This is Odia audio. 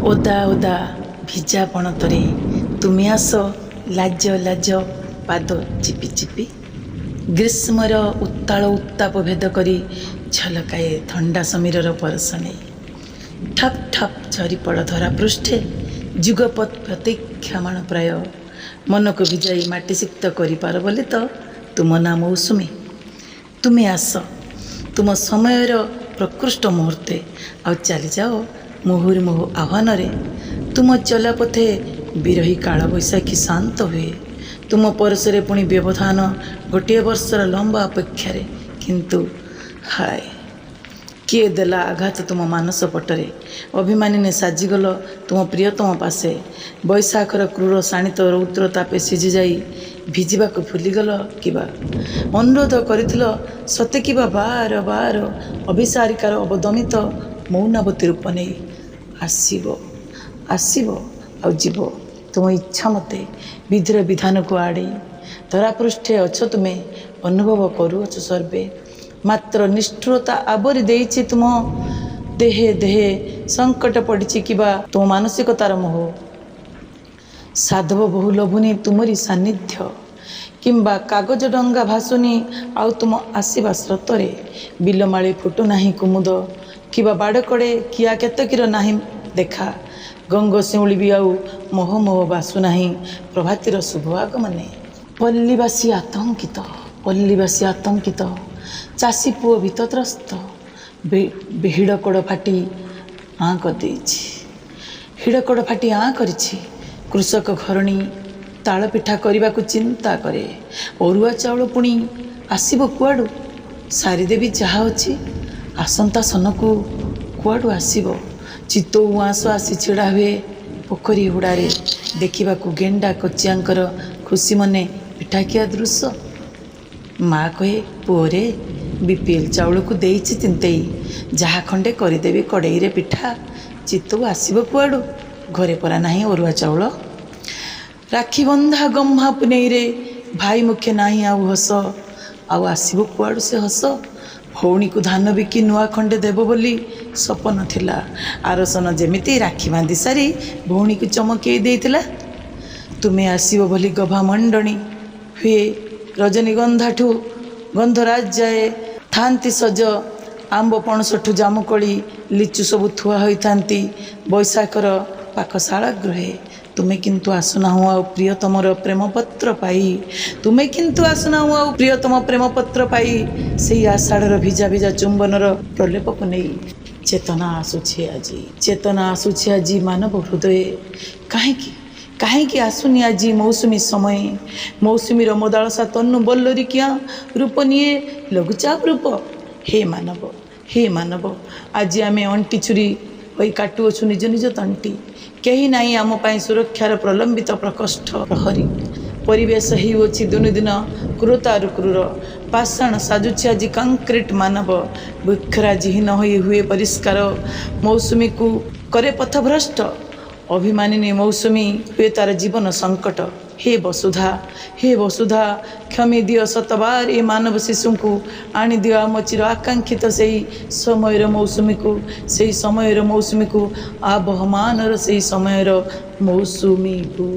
ଓଦା ଓଦା ଭିଜା ପଣତରେ ତୁମେ ଆସ ଲାଜ ଲାଜ ପାଦ ଚିପି ଚିପି। ଗ୍ରୀଷ୍ମର ଉତ୍ତାଳ ଉତ୍ତାପ ଭେଦ କରି ଝଲକାଏ ଥଣ୍ଡା ସମୀରର ପରଶ ନେଇ। ଠପ୍ ଠପ୍ ଝରିପଡ଼ ଧରା ପୃଷ୍ଠେ ଯୁଗପତ୍ ପ୍ରତୀକ୍ଷାମାଣ ପ୍ରାୟ ମନକୁ ଭିଜାଇ ମାଟି ସିକ୍ତ କରିପାର ବୋଲି ତ ତୁମ ନାଁ ମୌସୁମୀ। ତୁମେ ଆସ ତୁମ ସମୟର ପ୍ରକୃଷ୍ଟ ମୁହୂର୍ତ୍ତେ, ଆଉ ଚାଲିଯାଅ ମୁହୁର୍ମୁହୁ ଆହ୍ୱାନରେ। ତୁମ ଚଲାପଥେ ବିରହୀ କାଳବୈଶାଖୀ ଶାନ୍ତ ହୁଏ। ତୁମ ପରଶରେ ପୁଣି ବ୍ୟବଧାନ ଗୋଟିଏ ବର୍ଷର ଲମ୍ବା ଅପେକ୍ଷାରେ। କିନ୍ତୁ ହାୟ, କିଏ ଦେଲା ଆଘାତ ତୁମ ମାନସ ପଟରେ? ଅଭିମାନିନୀ ସାଜିଗଲ ତୁମ ପ୍ରିୟତମ ପାଶେ। ବୈଶାଖର କ୍ରୂର ଶାଣିତ ରୌଦ୍ର ତାପେ ସିଝିଯାଇ ଭିଜିବାକୁ ଭୁଲିଗଲ କିବା? ଅନୁରୋଧ କରିଥିଲ ସତେ କିବା ବାର ବାର ଅଭିସାରିକାର ଅବଦମିତ ମୌନାବତୀ ରୂପ ନେଇ। ଆସିବ, ଆସିବ ଆଉ ଯିବ ତୁମ ଇଚ୍ଛା ମତେ ବିଧିର ବିଧାନକୁ ଆଡ଼େଇ। ଧରାପୃଷ୍ଠେ ଅଛ ତୁମେ, ଅନୁଭବ କରୁଅଛ ସର୍ବେ, ମାତ୍ର ନିଷ୍ଠୁରତା ଆବୋରି ଦେଇଛି ତୁମ ଦେହେ ଦେହେ। ସଙ୍କଟ ପଡ଼ିଛି କିବା ତୁମ ମାନସିକତାର ମୋହ? ସାଧବ ବହୁ ଲଭୁନି ତୁମରି ସାନ୍ନିଧ୍ୟ, କିମ୍ବା କାଗଜ ଡଙ୍ଗା ଭାସୁନି ଆଉ ତୁମ ଆସିବା ସ୍ରୋତରେ। ବିଲମାଳି ଫୁଟୁ ନାହିଁ କୁମୁଦ, କିବା ବାଡ଼କଡ଼େ କିଆ କେତକୀର ନାହିଁ ଦେଖା। ଗଙ୍ଗ ଶିଉଳି ବି ଆଉ ମୋହ ମୋହ ବାସୁ ନାହିଁ ପ୍ରଭାତୀର ଶୁଭ ଆଗମନେ। ପଲ୍ଲୀବାସୀ ଆତଙ୍କିତ, ପଲ୍ଲୀବାସୀ ଆତଙ୍କିତ, ଚାଷୀ ପୁଅ ଭୀତତ୍ରସ୍ତ। ହିଡ଼କଡ଼ ଫାଟି ଆଁ କରିଦେଇଛି, ହିଡ଼କଡ଼ ଫାଟି ଆଁ କରିଛି। କୃଷକ ଘରଣୀ ତାଳ ପିଠା କରିବାକୁ ଚିନ୍ତା କରେ। ଅରୁଆ ଚାଉଳ ପୁଣି ଆସିବ କୁଆଡ଼ୁ? ସାରିଦେବି ଯାହା ଅଛି, ଆସନ୍ତା ସନକୁ କୁଆଡ଼ୁ ଆସିବ? ଚିତଉ ଉଆଁସ ଆସି ଛିଡ଼ା ହୁଏ ପୋଖରୀ ହୁଡ଼ାରେ ଦେଖିବାକୁ ଗେଣ୍ଡା କୋଚିଆଙ୍କର ଖୁସି ମନେ ପିଠାଖିଆ ଦୃଶ୍ୟ। ମା କହେ, ପୁଅରେ, ବିପିଏଲ୍ ଚାଉଳକୁ ଦେଇଛି ତିନ୍ତେଇ, ଯାହା ଖଣ୍ଡେ କରିଦେବି କଡ଼େଇରେ ପିଠା। ଚିତଉ ଆସିବ କୁଆଡ଼ୁ? ଘରେ ପରା ନାହିଁ ଅରୁଆ ଚାଉଳ। ରାକ୍ଷୀ ବନ୍ଧା ଗହ୍ମା ପୁନେଇରେ ଭାଇ ମୁଖେ ନାହିଁ ଆଉ ହସ। ଆଉ ଆସିବ କୁଆଡ଼ୁ ସେ ହସ? ଭଉଣୀକୁ ଧାନ ବିକି ନୂଆ ଖଣ୍ଡେ ଦେବ ବୋଲି ସପନ ଥିଲା। ଆରସନ ଯେମିତି ରାକ୍ଷୀ ବାନ୍ଧି ସାରି ଭଉଣୀକୁ ଚମକେଇ ଦେଇଥିଲା। ତୁମେ ଆସିବ ବୋଲି ଗଭା ମଣ୍ଡଣି ହୁଏ। ରଜନୀଗନ୍ଧାଠୁ ଗନ୍ଧରାଜ ଯାଏ ଥାନ୍ତି ସଜ। ଆମ୍ବ ପଣସଠୁ ଜାମୁକୋଳି ଲିଚୁ ସବୁ ଥୁଆ ହୋଇଥାନ୍ତି ବୈଶାଖର ପାକଶାଳା ଗୃହେ। ତୁମେ କିନ୍ତୁ ଆସୁନାହୁଁ ଆଉ ପ୍ରିୟତମର ପ୍ରେମପତ୍ର ପାଇ, ତୁମେ କିନ୍ତୁ ଆସୁନାହୁଁ ଆଉ ପ୍ରିୟତମ ପ୍ରେମପତ୍ର ପାଇ ସେଇ ଆଷାଢ଼ର ଭିଜା ଭିଜା ଚୁମ୍ବନର ପ୍ରଲେପକୁ ନେଇ। ଚେତନା ଆସୁଛି ଆଜି, ଚେତନା ଆସୁଛି ଆଜି ମାନବ ହୃଦୟେ। କାହିଁକି, କାହିଁକି ଆସୁନି ଆଜି ମୌସୁମୀ ସମୟେ? ମୌସୁମୀର ମଦାଳସା ତନୁ ବଲ୍ଲରୀ କିଆଁ ରୂପ ନିଏ ଲଘୁଚାପ ରୂପ? ହେ ମାନବ, ହେ ମାନବ, ଆଜି ଆମେ ଅଣ୍ଟି ଛୁରୀ ହୋଇ କାଟୁଅଛୁ ନିଜ ନିଜ ତଣ୍ଟି। କେହି ନାହିଁ ଆମ ପାଇଁ ସୁରକ୍ଷାର ପ୍ରଲମ୍ବିତ ପ୍ରକୋଷ୍ଠ ପ୍ରହରୀ। ପରିବେଶ ହେଉଅଛି ଦିନୁ ଦିନ କ୍ରୂରତାରୁ କ୍ରୂର। ପାଷାଣ ସାଜୁଛି ଆଜି କଂକ୍ରିଟ ମାନବ। ବୃକ୍ଷରାଜିହୀନ ହୋଇ ହୁଏ ପରିଷ୍କାର, ମୌସୁମୀକୁ କରେ ପଥଭ୍ରଷ୍ଟ। ଅଭିମାନିନୀ ମୌସୁମୀ ହୁଏ ତାର ଜୀବନ ସଙ୍କଟ। ହେ ବସୁଧା, ହେ ବସୁଧା, କ୍ଷମି ଦିଅ ଶତବାର ଏ ମାନବ ଶିଶୁଙ୍କୁ। ଆଣିଦିଅ ଆମ ଚିର ଆକାଂକ୍ଷିତ ସେଇ ସମୟର ମୌସୁମୀକୁ, ସେଇ ସମୟର ମୌସୁମୀକୁ, ଆବହମାନର ସେଇ ସମୟର ମୌସୁମୀକୁ।